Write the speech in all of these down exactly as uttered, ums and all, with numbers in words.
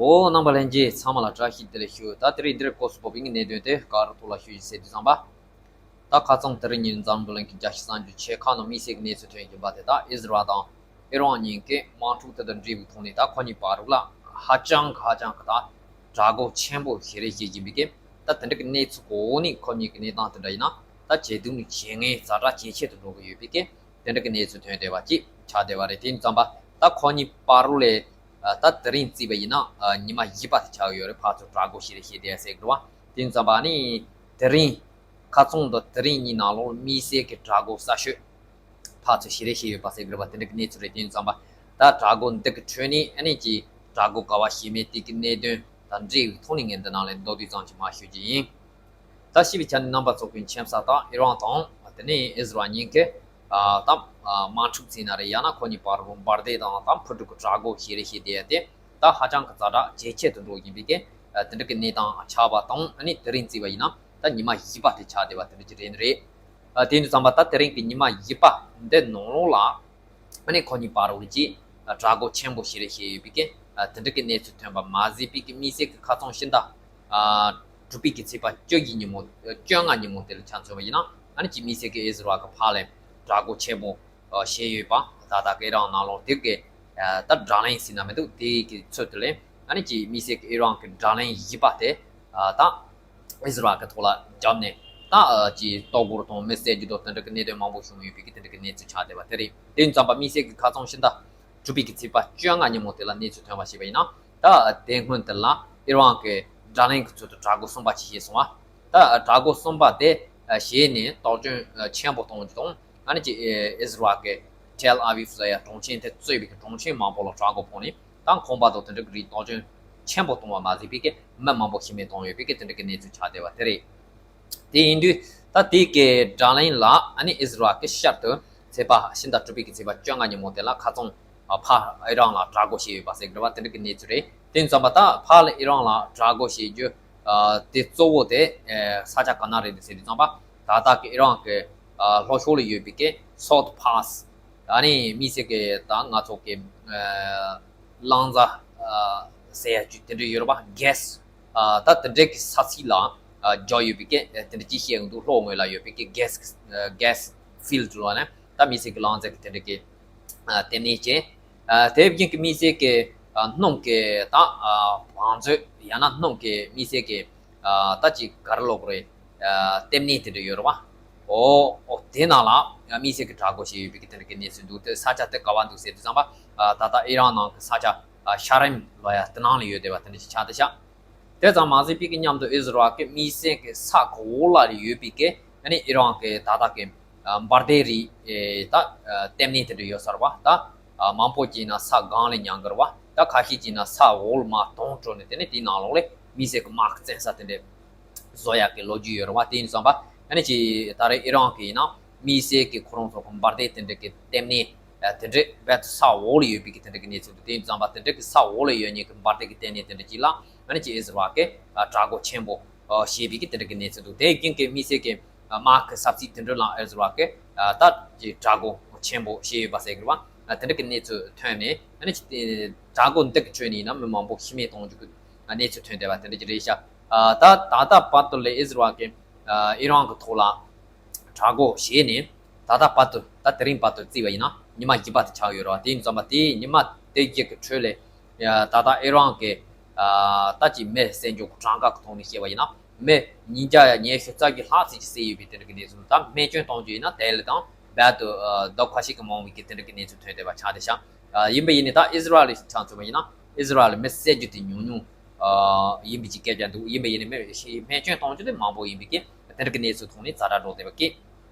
འོ། རྣམ་པ་ལྷན་རྒྱས་ཚང་མ་ལ་བཀྲ་ཤིས་བདེ་ལེགས་ཞུ། ད་དེ་རིང་འདིར་སྐོར་སུ་བབས་པའི་གནད་དོན་དེ་ག་རུ་ཐོག་ལ་ཞུ་ཞིག་ཟེར་དུས་ཙམ་པ། ད་ཁ་རྩང་དེ་རིང་ཉིན་འཛམ་བུ་གླིང་གི་རྒྱལ་སྤྱི་གསར་འགྱུར་ཆེ་ཁག་ནང་དམིགས་བསལ་གྱི་གནས་ཚུལ་ཐོན་བཞིན་པ་དེ། ད་ཨི་ཟི་རལ་དང་ཨི་རན་གཉིས་ཀས་དམག་འཁྲུག་དེ་དང་འབྲེལ་བའི་ཐོག་ནས། ད་ཁོ་གཉིས་བར་ལ་ཧ་ཅང་གི་ཧ་ཅང་གི་ད་དྲག་རྒོལ་ཆེན་པོ་ཞེ་རེ་བྱེད་བཞིན་པའི་གི། ད་དེ་འདྲ་གི་གནས་ཚུལ་གོ་ནས། ཁོ་གཉིས་ཀྱི་གནས་སྟངས་དེ་འདྲ་ཡིན་ན་ད་ཇེ་སྡུག་ནས་ཇེ་ངན་ཛ་དྲག་ཇེ་ཆེ་དུ་འགྲོ་གི་ཡོད་པའི་གི། དེ་འདྲ་གི་གནས་ཚུལ་ཐོན་བསྡད་པ་ཅིག་ཆགས་བསྡད་པ་རེད། དེ་ཡིན་ཙམ་པ་ད་ཁོ་གཉིས་བར་ལ་ད་དེ་རིང་བརྩིས་པ་ཡིན་ན་ཉི་མ་བཞི་པ་དེ་ཆགས་ཡོད་རེད། ཕར་ཚུར་དྲག་རྒོལ་ཞེ་རེ་བྱས་བསྡད་ཟེར་གི་འདུག་བ། དེ་ཡིན་ཙམ་པ་ནི་དེ་རིང་ཁ་རྩང་དང་དེ་རིང་གཉིས་ནང་ལོགས་དམིགས་བསལ་གྱི་དྲག་རྒོལ་གསར་ཤོས་ཕར་ཚུར་ཞེ་རེ་བྱས་ཡོད་པ་ཟེར་གི་རེད་པ། དེ་འདྲ་གི་གནས་ཚུལ་རེད། དེ་ཡིན་ཙམ་པ་ད་དྲག་རྒོལ་འདི་གི་ཁྲོད་ནས་ཨ་ནི་ཅིག་དྲག་རྒོལ་ག་བ་བྱས་མེད་དེ་གི་གནད་དོན་དང་འབྲེལ་བའི་ཐོག་ནས་ངས་འདི་ནང་ལ་མདོར་བསྡུས་ཙམ་ཅིག་མར་ཞུ་རྒྱུ་ཡིན། ད་ཞུས་པའི་ཆ་ནས་རྣམ་པ་ཚོ་གི་མཁྱེན་གསལ་ལྟར་ཨི་རན་དང་དེ་ནས་ཨི་ཟི་རལ་གཉིས་ཀས་ཨ་ད་ཨ་དམག་འཁྲུག་བྱས་ན་རེད། ཡང་ན་ཁོ་གཉིས་བར་དུ་འབར་མདེལ་དང་ད་འཕུར་གྲུ་གི་དྲག་རྒོལ་ཞེ་རེ་བྱས་བསྡད་དེ། ད་ཧ་ཅང་གི་ཛ་དྲག་ཇེ་ཆེ་དུ་འགྲོ་བཞིན་པའི་གི་ཨ་དེ་འདྲ་གི་གནས་སྟངས་ཆགས་པ་དང་། ཨ་ནི་དེ་རིང་བརྩིས་པ་ཡིན་ན་ད་ཉི་མ་བཞི་པ་དེ་ཆགས་བསྡད་པ་དེ་འདྲ་ཅིག་རེད་ནི་རེད། ཨ་དེ་ཡིན་དུས་ཙམ་པ་ད་དེ་རིང་གི་ཉི་མ་བཞི་པ་འདི་ནང་ལོགས་ལ་ཨ་ནི་ཁོ་གཉིས་བར་དུ་ཅིག་ཨ་དྲག་རྒོལ་ཆེན་པོ་ཞེ་རེ་བྱས་ཡོད་པའི་གི་ཨ་དེ་འདྲ་གི་གནས་ཚུལ་ཐོན་པ་མ་ཟད་པའི་གི། དམིགས་བསལ་གྱི་ཁ་རྩང་ཕྱི་ཟླ་ཨ་དྲུག་པའི་གི་ཚེས་པ་བཅོ་བརྒྱད་ཉིན་མོ། བཅོ་ལྔ་ཉིན་མོ་དེ་ལ་ཆ་མཚོན་པ་ཡིན་ན། ཨ་ནི་ཅིག་དམིགས་བསལ་གྱི་ཨི་ཟི་རལ་གྱི་ཕར་ལ་དྲག་རྒོལ་ཆེན་པོ་ཨ་བྱས་ཡོད་པ། ད་ལྟ་གི་ཨི་རན་ནང་ལོགས་དེ་གི་ཨ་ད་དྲག་ལན་ཟེར་ན་མི་འདུག་དེ་གི་ཚུལ་དུ་ལ་ཨ་ནི་ཅིག་དམིགས་བསལ་གྱི་ཨི་རན་གྱི་དྲག་ལན་བཞི་པ་དེ་ཨ་ད་ཨི་ཟི་རལ་གྱི་ཐོག་ལ་བརྒྱབ་ནས། ད་ཨ་ཅིག་ལྟོ་གོས་དང་མི་བསད་རྒྱུ་དང་དེ་འདྲ་གི་གནད་དོན་མང་པོ་བྱུང་ཡོད་པའི་གི་དེ་འདྲ་གི་གནས་ཚུལ་ཆགས་བསྡད་པ་དེ་རེད། དེ་ཡིན་ཙམ་པ་དམིགས་བསལ་གྱི་ཁ་རྩང་ཕྱི་ཟླ་དྲུག་པའི་གི་ཚེས་པ་བཅོ་ལྔ་ཉིན་མོ་དེ་ལ་གནས་ཚུལ་ཐོན་པ་ཞིག་པ་ཡིན་ན། ད་དེ་སྔོན་དེ་ལ་ཨི་རན་གྱི་དྲག་ལན་གྱི་ཚུལ་དུ་དྲག་རྒོལ་གསུམ་པ་ཅིག་བྱས་སོང་བ། ད་དྲག་རྒོལ་གསུམ་པ་དེ་བྱས་ནས་དོགས་ཟོན་ཆེན་པོ་གཏོང་རྒྱུ་དང་། ཨ་ནི་ཅིག་ཨི་ཟི་རལ་གྱི་ཐེལ་ཨ་བིབ་ཟེར་ཡ་གྲོང་ཁྱེར་དེ་གཙོས་པའི་གྲོང་ཁྱེར་མང་པོ་ལ་དྲག་རྒོལ་ཕོག་ནས། ད་ཁང་པ་དང་དེ་འདྲ་གི་རིགས་དོགས་ཟོན་ཆེན་པོ་གཏོང་བ་མ་ཟད་པའི་གི་མི་མང་པོ་ཤི་རྨས་བཏང་ཡོད་པའི་གི་དེ་འདྲ་གི་གནས་ཚུལ་ཆགས་བསྡད་པ་དེ་རེད། དེ་ཡིན་དུས་ད་དེ་གི་དྲག་ལན་ལ་ཨ་ནི་ཨི་ཟི་རལ་གྱིས་ཤར་དུ་ཚེས་པ་ཕྱི་ཟླ་དྲུག་པའི་གི་ཚེས་པ་བཅོ་ལྔ་ཉིན་མོ་དེ་ལ་ཁ་རྩང་ཨ་ཕར་ཨི་རན་ལ་དྲག་རྒོལ་བྱས་ཡོད་པ་ཟེར་གི་རེད་བ། དེ་འདྲ་གི་གནས་ཚུལ་རེད། དེ་ཡིན་ཙམ་པ་ད་ཕར་ལ་ཨི་རན་ལ་དྲག་རྒོལ་བྱེད་རྒྱུ་ཨ་དེ་གཙོ་བོ་དེ་ཨ་ས་ཆ་ག་ན་རེད་ཟེར་དུས་ཙམ་པ། ད་ལྟ་གི་ཨི་རན་གྱི་ཨ་ལྷོ་ཕྱོགས་ལ་ཡོད་པའི་གི་སོད་ཕཱས། ཨ་ནི་དམིགས་བསལ་གྱི་ད་ང་ཚོ་གི་ཨ་རླངས་རྫ་ཨ་ཟེར་ཡ་ཅིག་དེ་འདྲ་ཡོད་རེད་པ། གྷེ་སི་ཨ་ད་དེ་འདྲའི་གི་ས་ཚིགས་ལ་ཨ་རྒྱག་ཡོད་པའི་གི་ཨ་དེ་འདྲ་ཅིག་བཤད་ཡོང་འདུག་ལྷོ་ངོས་ལ་ཡོད་པའི་གི་གྷེ་སི་ཨ་གྷེ་སི་ཕིལ་ཌི་ལ་ནི་ད་དམིགས་བསལ་གྱི་རླངས་རྫ་གི་དེ་འདྲ་གི་ཨ་ལྟེ་གནས་བྱས། ཨ་དེ་བཞིན་གྱི་དམིགས་བསལ་གྱི་ཨ་སྣུམ་གྱི་ད་ཨ་བང་མཛོད། ཡང་ན་སྣུམ་གྱི་དམིགས་བསལ་གྱི་ཨ་ད་ཅིག་ག་རེ་ལབ་དགོས་རེད། ཨ་ལྟེ་གནས་དེ་འདྲ་ཡོད་རེད་བ། ཨོ་ཨོ་དེ་ནང་ལ་ཨ་དམིགས་བསལ་གྱི་དྲག་རྒོལ་བྱས་ཡོད་པའི་གི་དེ་འདྲ་གི་གནས་ཚུལ་འདུག་དེ་ས་ཆ་དེ་ག་བ་འདུག་ཟེར་དུས་ཙམ་པ། ཨ་ད་ལྟ་ཨི་རན་ནང་གི་ས་ཆ་ཨ་ཤ་རིམ་ལབ་ཡ་དེ་ནང་ལ་ཡོད་བསྡད་པ་དེ་འདྲ་ཞིག་ཆགས་བསྡད་ཤག་དེ་ཙམ་མ་ཟད་པའི་གི་མཉམ་དུ་ཨི་ཟི་རལ་གྱི་དམིགས་བསལ་གྱི་ས་གི་འོག་ལ་ཡོད་པའི་གི་ཨ་ནི་ཨི་རན་གྱི་ད་ལྟ་གི་ཨ་འབར་མདེལ་རིགས་ཨེ་ད་ཨ་ལྟེ་གནས་དེ་འདྲ་ཡོད་ས་རེད་བ། ད་ཨ་མང་པོ་ཅིག་ན་ས་སྒང་ལ་ཉར་གི་རེད་བ། ད་ཁ་ཤས་ཅིག་ན་ས་འོག་ལ་མར་དོང་དཀྲོལ་ནས་དེ་ནས་དེའི་ནང་ལོགས་ལ་དམིགས་བསལ་གྱི་དམག་གི་བཙན་ས་དེ་འདྲ་བཟོ་ཡག་གི་ལོ་རྒྱུས་ཡོད་རེད་བ། དེ་ཡིན་དུས་ཙམ་པ་ཨ་ནི་ཅིག་ད་རེས་ཨི་རན་གྱི་ཡིན་ན་དམིགས་བསལ་གྱི་ཁོ་རང་ཚོ་གི་འབར་མདེལ་དེ་འདྲ་གི་ལྟེ་གནས་ཨ་དེ་འདྲ་རྦད་དེ་ས་འོག་ལ་ཡོད་པའི་གི་དེ་འདྲ་གི་གནས་ཚུལ་འདུག་དེ་ཡིན་དུས་ཙམ་པ་དེ་འདྲ་གི་ས་འོག་ལ་ཡོད་མཁན་གྱི་འབར་མདེལ་གྱི་ལྟེ་གནས་དེ་འདྲ་ཅིག་ལ་ཨ་ནི་ཅིག་ཨི་ཟི་རལ་གྱིས་ཨ་དྲག་རྒོལ་ཆེན་པོ་ཨ་བྱས་པའི་གི་དེ་འདྲ་གི་གནས་ཚུལ་འདུག་དེ་རྒྱུན་གྱི་དམིགས་བསལ་གྱི་ཨ་དམག་གི་ས་ཚིགས་དེ་འདྲ་ལ་ཨི་ཟི་རལ་གྱིས་ཨ་ད་ཅིག་དྲག་རྒོལ་ཆེན་པོ་བྱས་ཡོད་པ་ཟེར་གྱི་རེད་བ། ཨ་དེ་འདྲ་གི་གནས་ཚུལ་ཐོན་ནས་ཨ་ནི་ཅིག་དེ་དྲག་རྒོལ་འདི་གི་ཁྲོད་ནས་ཡིན་ན་མི་མང་པོ་ཤི་རྨས་གཏོང་རྒྱུ་གི་ཨ་གནས་ཚུལ་ཐོན་བསྡད་པ་དེ་འདྲ་ཅིག་རེད་ཤག་ཨ་ད་ད་ལྟ་བར་དུ་ལ་ཨི་ཟི་རལ་གྱིས་ཨ་ཨི་རན་གྱི་ཐོག་ལ་དྲག་རྒོལ་བྱས་ནས། ད་ལྟ་བར་དུ། ད་དེ་རིང་བར་དུ་བརྩིས་པ་ཡིན་ན་ཉི་མ་བཞི་པ་དེ་ཆགས་ཡོད་རེད་བ། དེ་ཡིན་ཙམ་པ་དེའི་ཉི་མ་དེ་བརྒྱད་ཀྱི་ཁྲོད་ལ་ཡ་ད་ལྟ་ཨི་རན་གྱི་ཨ་ད་ཅིག་མི་བསད་རྒྱུ་གི་གྲངས་ཀ་གི་ཐོག་ནས་བཤད་པ་ཡིན་ན། མི་ཉིས་བརྒྱ་ཉི་ཤུ་རྩ་བརྒྱད་ལྷག་ཙམ་ཅིག་བསད་ཡོད་པའི་དེ་འདྲ་གི་གནས་ཚུལ་དང་། རྨས་སྐྱོན་གཏོང་རྒྱུ་ཡིན་ན་དེ་ལས་དང་རྦད་དེ་ཨ་ལྡབ་ཁ་ཤས་ཀྱིས་མང་བའི་གི་དེ་འདྲ་གི་གནས་ཚུལ་ཐོན་བསྡད་པ་ཆགས་བསྡད་ཤག་ཨ་ཡིན་པ་ཡིན་ནའི་ད་ཨི་ཟི་རལ་ལ་ཆ་མཚོན་པ་ཡིན་ན་ཨི་ཟི་རལ་ལ་མི་བསད་རྒྱུ་དེ་ཉུང་ཉུང་ཨ་ཡིན་པའི་ཅིག་སྐད་ཆ་འདུག་ཡིན་པ་ཡིན་ནའི་མི་རྨས་སྐྱོན་གཏོང་རྒྱུ་དེ་མང་པོ་ཡིན་པའི་གི་དེ་འདྲ་གི་གནས་ཚུལ་ཐོག་ནས་ཛ་དྲག་འགྲོ་བསྡད་པ་གི།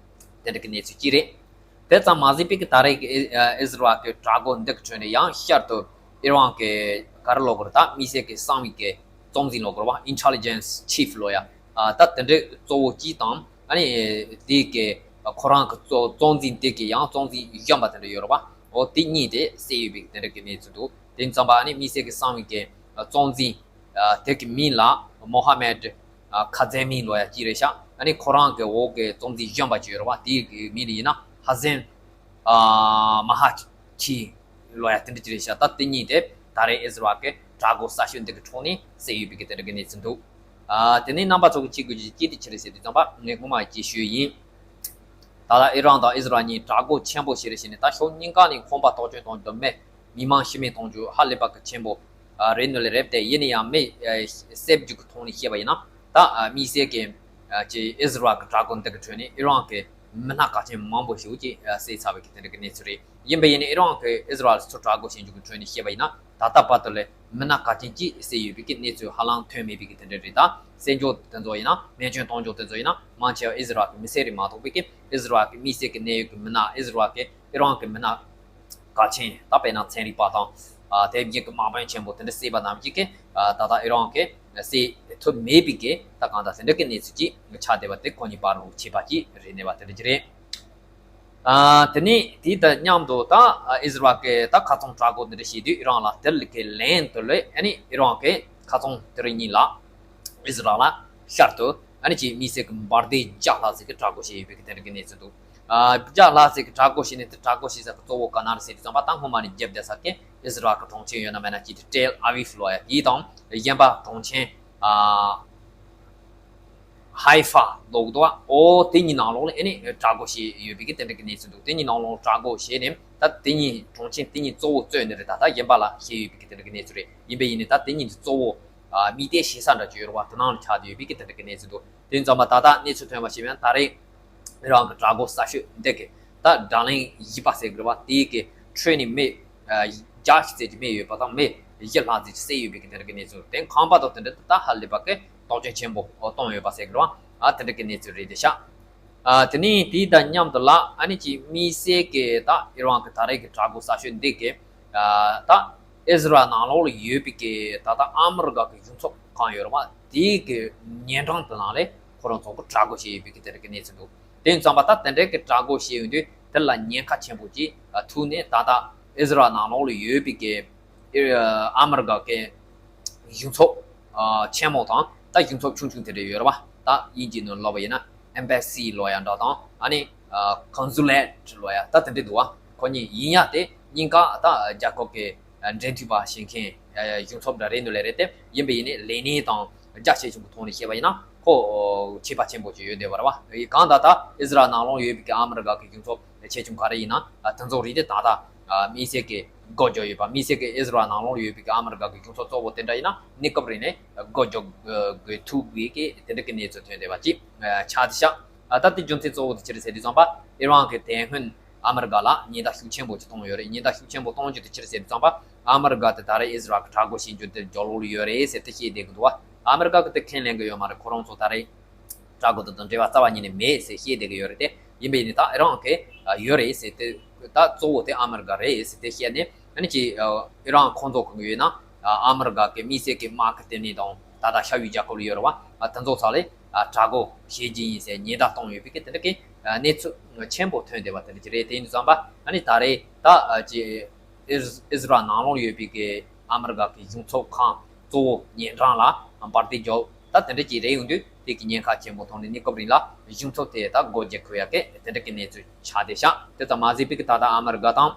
དེ་འདྲ་གི་གནས་ཚུལ་གཅིག་རེད། དེ་ཙམ་མ་ཟད་པའི་གི་ད་རེས་ཀྱི་ཨི་ཨི་ཟི་རལ་གྱི་དྲག་རྒོལ་འདི་གི་ཁྲོད་ནས་ཡང་བསྐྱར་དུ་ཨི་རན་གྱི་ག་རེ་ལབ་དགོས་རེད། ད་དམིགས་བསལ་གྱི་གསང་བའི་གི་གཙོ་འཛིན་ལབ་དགོས་རེད་བ། ཨིན་ཊེ་ལི་ཇེན་སི་ཆིཕ་ལབ་ཡ། ཨ་ད་དེ་འདྲའི་གཙོ་བོ་གཅིག་དང་། ཨ་ནི་དེ་གི་ཁོ་རང་གི་གཙོ་གཙོ་འཛིན་དེ་གི་ཡང་གཙོ་འཛིན་གཞོན་པ་དེ་འདྲ་ཡོད་རེད་བ། འོ་དེ་གཉིས་དེ་བསད་ཡོད་པའི་དེ་འདྲ་གི་གནས་ཚུལ་འདུག་དེ་ཡིན་ཙམ་པ་ཨ་ནི་དམིགས་བསལ་གྱི་གསང་བའི་གི་གཙོ་འཛིན་ཨ་དེ་གི་མིང་ལ་མོ་ཧ་མེད་ཨ་ཁ་ཛེ་མི་ལབ་ཡ་གཅིག་རེད་ཤག་ཨ་ནི་ཁོ་རང་གི་འོག་གི་གཙོ་འཛིན་གཞོན་པ་གཅིག་ཡོད་རེད་བ། དེ་གི་མིང་ལ་ཡིན་ན་ཧ་ཟན་ཨ་མ་ཧ་ཆི་ལབ་ཡ་དེ་འདྲ་གཅིག་རེད་ཤག་ད་དེ་གཉིས་དེ་ད་རེས་ཨི་ཟི་རལ་གྱིས་ དྲག་རྒོལ་གསར་ཤོས་འདི་གི་ཁྲོད་ནས་སེལ་ཡོད་པའི་གི་དེ་འདྲ་གི་གནས་ཚུལ་འདུག་ཨ་དེ་ནས་རྣམ་པ་ཚོ་གི་གཅིག་གི་གཅིག་དེ་ཅི་རེད་ཟེར་དུས་ཙམ་པ་ངས་སྔོན་མ་ཅིག་ཞུས་ཡིན། ད་ལྟ་ཨི་རན་དང་ཨི་ཟི་རལ་གཉིས་དྲག་རྒོལ་ཆེན་པོ་ཞིག་རེད་བྱས་ནས་ད་ཕྱོགས་གཉིས་ཀ་ནས་ཁོམ་པ་གཏོར་སྐྱོན་གཏོང་རྒྱུ་མེད། མི་མང་ཤི་རྨས་གཏོང་རྒྱུ་ཧ་ལས་པ་གི་ཆེན་པོ་ཨ་རེད་ནོ་ལེ་རེད་དེ། ཡིན་ན་ཡང་མི་ཨ་གསོད་རྒྱུ་གི་ཐོག་ནས་བཤད་པ་ཡིན་ན་ད་ཨ་དམིགས་བསལ་གྱི་ཨ་ཅིག་ཨི་ཟི་རལ་གྱི་དྲག་རྒོལ་འདི་གི་ཁྲོད་ནས་ཨི་རན་གྱི་མི་སྣ་གལ་ཆེན་མང་པོ་ཞིག་ཅིག་ཨ་བསད་ཚར་བའི་གི་དེ་འདྲ་གི་གནས་ཚུལ་རེད། ཡིན་པ་ཡིན་ན་ཨི་རན་གྱི་ཨི་ཟི་རལ་ཚོ་དྲག་རྒོལ་བྱེད་རྒྱུ་གི་ཁྲོད་ནས་བཤད་པ་ཡིན་ན་ད་ལྟ་བར་དུ་ལས་མི་སྣ་གལ་ཆེན་ཅིག་བསད་ཡོད་པའི་གི་གནས་ཚུལ་ཧ་ལམ་ཐོན་མེད་པའི་གི་དེ་འདྲ་རེད། ད་བསད་རྒྱུ་དེ་ཚོ་ཡིན་ན་རྨས་སྐྱོན་གཏོང་རྒྱུ་དེ་ཚོ་ཡིན་ན་མང་ཆེ་བ་ཨི་ཟི་རལ་གྱི་མི་སེར་རེད་མ་གཏོགས་པའི་གི་ཨི་ཟི་རལ་གྱི་དམིགས་བསལ་གྱི་གནད་ཡོད་གི་མི་སྣ་ཨི་ཟི་རལ་གྱི་ཨི་རན་གྱི་མི་སྣ་གལ་ཆེན་ད་དཔེར་ན་ཚན་རིག་པ་དང་ཨ་དེ་བཞིན་གྱི་དམག་དཔོན་ཆེན་པོ་དེ་འདྲ་བསད་པ་རྣམས་ཀྱིས་ཀྱི་ཨ་ད་ལྟ་ཨི་རན་གྱིས་བསད་ཐུབ་མེད་པའི་གི་ད་གང་ལྟར་དེ་འདྲ་གི་གནས་ཚུལ་ཅིག་ཆགས་བསྡད་པ་དེ་ཁོ་གཉིས་བར་ལ་ཆད་པ་ཅིག་རེད་གནས་པ་དེ་འདྲ་ཅིག་རེད། ཨ་དེ་ནས་དེ་དང་མཉམ་དུ་ད་ཨ་ཨི་ཟི་རལ་གྱིས་ད་ཁ་ཚོང་དྲག་རྒོལ་འདི་འདྲ་བྱས་དུས་ཨི་རན་ལ་དེ་ལ་གི་ལན་དུ་ལས་ཨ་ནི་ཨི་རན་གྱིས་ཁ་ཚོང་དེ་རིང་ཉིན་ལ་ཨི་ཟི་རལ་ལ་ཤར་དུ་ཨ་ནི་ཅིག་དམིགས་བསལ་གྱི་འབར་མདེལ་བརྒྱ་ལྷག་ཙམ་གྱི་དྲག་རྒོལ་བྱས་ཡོད་པའི་གི་དེ་འདྲ་གི་གནས་ཚུལ་འདུག་ཨ་བརྒྱ་ལྷག་ཙམ་གྱི་དྲག་རྒོལ་བྱས་ནས་དེ་དྲག་རྒོལ་བྱེད་ས་གི་གཙོ་བོ་ག་ན་རེད་ཟེར་དུས་ཙམ་པ་ད་སྔོན་མ་ནས་རྒྱབ་བསྡད་ས་གི་ཨི་ཟི་རལ་གྱི་གྲོང་ཁྱེར་ཡོད་ན་མེད་ན་ཅིག་དེ་ཏེལ་ཨ་བིབ་ལོ་ཡ་དེ་དང་གཞན་པ་གྲོང་ཁྱེར་ཨ་ཧའི་ཧྥ་ལོག་འདུག་བ། ཨོ་དེ་གཉིས་ནང་ལོགས་ལ་ཨེ་ནི་དྲག་རྒོལ་བྱས་ཡོད་པའི་གི་དེ་འདྲ་གི་གནས་ཚུལ་འདུག་དེ་གཉིས་ནང་ལོགས་དྲག་རྒོལ་བྱས་ནས་ད་དེ་གཉིས་གྲོང་ཁྱེར་དེ་གཉིས་གཙོ་བོ་གཙོས་ནི་རེད། ད་ད་གཞན་པ་ལ་བཤད་ཡོད་པའི་གི་དེ་འདྲ་གི་གནས་ཚུལ་རེད། ཡིན་པ་ཡིན་ནི་ད་དེ་གཉིས་གཙོ་བོ་ཨ་དམིགས་གཏད་བྱེད་ས་འདྲ་ཅིག་ཡོད་རེད་བ། དེ་ནང་ལ་ཆགས་བསྡད་ཡོད་པའི་གི་དེ་འདྲ་གི་གནས་ཚུལ་འདུག་དེ་ཙམ་པ་ད་ལྟ་གནས་ཚུལ་ཐོན་པ་ཞིག་ཡང་ད་རེས་ཨི་རན་གྱི་དྲག་རྒོལ་གསར་ཤོས་འདི་གི་ད་བགྲོ་གླེང་བཞི་པ་ཟེར་གི་རེད་བ། དེའི་གི་ཁྲོད་ནས་མི་བརྒྱ་ཞིག་ཙམ་གྱི་རྨས་ཡོད་པ་དང་མི་བཞི་ལྷག་ཙམ་གྱི་བསད་ཡོད་པའི་གི་དེ་འདྲ་གི་གནས་ཚུལ། དེ་ཁང་པ་དང་དེ་འདྲ་ད་ཧ་ལས་པ་གི་གཏོར་སྐྱོན་ཆེན་པོ་གཏོང་ཡོད་པ་ཟེར་གི་རེད་བ། ཨ་དེ་འདྲ་གི་གནས་ཚུལ་རེད་དེ་ཤག་ཨ་དེ་ནས་དེའི་དང་མཉམ་དུ་ལ་ཨ་ནི་ཅིག་དམིགས་བསལ་གི་ད་ཨི་རན་གི་ད་རེས་གི་དྲག་རྒོལ་གསར་ཤོས་འདི་གི་ཨ་ད་ཨི་ཟི་རལ་ནང་ལོགས་ལ་ཡོད་པའི་གི་ད་ལྟ་ཨ་མི་རི་ཀ་གི་གཞུང་ཚབ་ཁང་ཡོད་རེད་བ། དེའི་གི་ཉེ་འགྲམ་དུ་ནང་ལས་ཁོ་རང་ཚོ་གི་དྲག་རྒོལ་བྱས་ཡོད་པའི་གི་དེ་འདྲ་གི་གནས་ཚུལ་འདུག་དེ་ཙམ་པ་ད་དེ་འདྲའི་གི་དྲག་རྒོལ་བྱས་ཡོང་དུས་དེ་ལ་ཉེན་ཁ་ཆེན་པོ་ཅིག་ཐུག་ནས་ད་ལྟ་ཨི་ཟི་རལ་ནང་ལོགས་ལ་ཡོད་པའི་གི་ཨ་མི་རི་ཀ་གི་གཞུང་ཚབ་ཆེན་མོ་དང་ད་གཞུང་ཚབ་ཆུང་ཆུང་དེ་འདྲ་ཡོད་རེད་བ། ད་དབྱིན་ཇིའི་ནང་ལབ་པ་ཡིན་ན་ཨེམ་བྷ་སི་ལོ་ཡ་འདྲ་དང་ཨ་ནི་ཀོན་སུ་ལེཊ་ལོ་ཡ་ད་དེ་འདྲ་འདུག་བ། ཁོ་གཉིས་ཡིན་ཡ་དེ་གཉིས་ཀ་ད་རྒྱལ་ཁབ་ཀྱི་འབྲེལ་མཐུད་པ་བྱེད་མཁན་གཞུང་ཚབ་འདྲ་རེད་འདུག་ལེ་རེད་དེ། ཡིན་པ་ཡིན་ནའི་ལས་གནས་དང་རྒྱ་ཆེ་ཆུང་གི་ཐོག་ནས་བཤད་པ་ཡིན་ན་ཁོ་ཁྱད་པར་ཆེན་པོ་ཅིག་ཡོད་བསྡད་པ་རེད་བ། གང་ལྟར་ད་ཨི་ཟི་རལ་ནང་ལོགས་ཡོད་པའི་གི་ཨ་མི་རི་ཀ་གི་གཞུང་ཚབ་ཆེ་ཆུང་ག་རེ་ཡིན་ན་དེ་ཚོ་རིགས་དེ་ད་ལྟ་དམིགས་བསལ་གྱི་སྒོ་རྒྱག་ཡོད་པ། དམིགས་བསལ་གྱི་ཨི་ཟི་རལ་ནང་ལོགས་ཡོད་པའི་གི་ཨ་མི་རི་ཀ་གི་གཞུང་ཚབ་གཙོ་བོ་དེ་འདྲ་ཡིན་ན་གནས་སྐབས་རིང་ནས་སྒོ་རྒྱག་དགོས་ཐུག་དགོས་ཀྱི་དེ་འདྲ་གི་གནས་ཚུལ་ཐོན་བསྡད་པ་ཅིག་ཆགས་བསྡད་ཤག་ད་དེ་རྒྱུ་མཚན་གཙོ་བོ་དེ་ཅི་རེད་ཟེར་དུས་ཙམ་པ་ཨི་རན་གྱིས་དེ་སྔོན་ཨ་མི་རི་ཀ་ལ་ཉེན་བརྡ་ཤུགས་ཆེན་པོ་ཅིག་བཏང་ཡོད་རེད། ཉེན་བརྡ་ཤུགས་ཆེན་པོ་གཏོང་རྒྱུ་དེ་ཅི་རེད་ཟེར་དུས་ཙམ་པ་ཨ་མི་རི་ཀ་དེ་ད་རེས་ཨི་ཟི་རལ་གྱི་དྲག་རྒོལ་བྱེད་རྒྱུ་དེ་རྒྱབ་ལོགས་ལ་ཡོད་རེད་ཟེར་དེ་བཤད་བསྡད་ཀྱི་འདུག་བ། ཨ་མི་རི་ཀ་གིས་དེ་ཁས་ལེན་གྱི་ཡོད་མ་རེད། ཁོ་རང་ཚོ་ད་རེས་དྲག་རྒོལ་དེ་དང་འབྲེལ་བ་རྩ་བ་ཉིད་ནས་མེད་ཟེར་བཤད་བསྡད་ཀྱི་ཡོད་རེད་དེ། ཡིན་པ་ཡིན་ནའི་ད་ཨི་རན་གྱིས་ཡོད་རེད་ཟེར་དེ། ད་གཙོ་བོ་དེ་ཨ་མི་རི་ཀ་རེད་ཟེར་དེ་བཤད་ནས་ཨ་ནི་ཅིག་ཨི་རན་ཁོང་ཚོ་གི་ཡོད་ན་ཨ་མི་རི་ཀ་གི་དམིགས་བསལ་གྱི་དམག་གི་ལྟེ་གནས་དང་ད་ལྟ་ཤར་ཡུལ་རྒྱལ་ཁབ་ལ་ཡོད་རེད་བ། དེ་ཚོ་ས་ལས་དྲག་རྒོལ་བྱེད་ཀྱི་ཡིན་ཟེར་ཉེན་བརྡ་གཏོང་ཡོད་པའི་གི་དེ་འདྲ་གི་གནས་ཚུལ་ཆེན་པོ་ཐོན་བསྡད་པ་དེ་འདྲ་ཅིག་རེད། དེ་ཡིན་དུས་ཙམ་པ་ཨ་ནི་ད་རེས་ད་ཅིག་ཨི་ཨི་ཟི་རལ་ནང་ལོགས་ཡོད་པའི་གི་ཨ་མི་རི་ཀ་གི་གཞུང་ཚབ་ཁང་གཙོ་བོ་ཉེ་འགྲམ་ལ་འབར་མདེལ་རྒྱབ། ད་དེ་འདྲ་ཅིག་རེད་ཡོང་དུས་དེ་གི་ཉེན་ཁ་ཆེན་པོ་མཐོང་ནས་གནས་སྐབས་རིང་ལ་གཞུང་ཚབ་དེ་ད་སྒོ་རྒྱག་དགོས་ཡ་གི་དེ་འདྲ་གི་གནས་ཚུལ་ཆགས་བསྡད་ཤག་དེ་ཙམ་མ་ཟད་པའི་གི་ད་ལྟ་ཨ་མི་རི་ཀ་དང་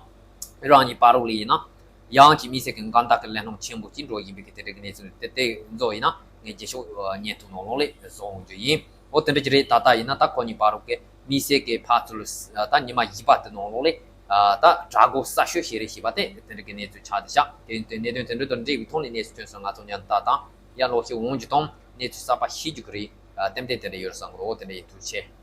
ཨི་རན་གཉིས་བར་ལ་ཡིན་ན་ཡང་ཅིག་དམིགས་བསལ་གྱི་འགལ་ཟླ་གི་གླེང་སློང་ཆེན་པོ་ཅིག་འགྲོ་བཞིན་པའི་གི་དེ་འདྲ་གི་གནས་ཚུལ་དེ་དེ་ཚོ་ཡིན་ན་ངས་རྗེས་ཕྱོགས་བརྙན་ཐུང་ནང་ལོགས་ལ་བཟོ་འོང་རྒྱུ་ཡིན། འོ་དེ་འདྲ་ཅིག་རེད། ད་ལྟ་ཡིན་ན་ད་ཁོ་གཉིས་བར་གྱི་དམིགས་བསལ་གྱི་ཕར་ཚུར་ད་ཉི་མ་བཞི་པ་དེ་ནང་ལོགས་ལ་ད་དྲག་རྒོལ་གསར་ཤོས་ཤིག་རེད་ཞེས་པ་དེ་དེ་འདྲ་གི་གནས་ཚུལ་ཆགས་བསྡད་ཤག་དེ་ཡིན་དུས་གནད་དོན་དེ་འདྲ་དང་འབྲེལ་བའི་ཐོག་ནས་གནས་ཚུལ་ཐོན་སོང་། ང་ཚོ་མཉམ་དུ་ད་དང་ཡར་ལོག་ཞིག་འོང་རྒྱུ་དང་གནས་ཚུལ་གསར་པ་ཤེས་རྒྱུ་གི་རེད། ཏན་ཏན་དེ་འདྲ་ཡོད་བསམ་གི་རེད། འོ་དེ་འདྲ་ཡིན། ཐུགས་རྗེ་ཆེ།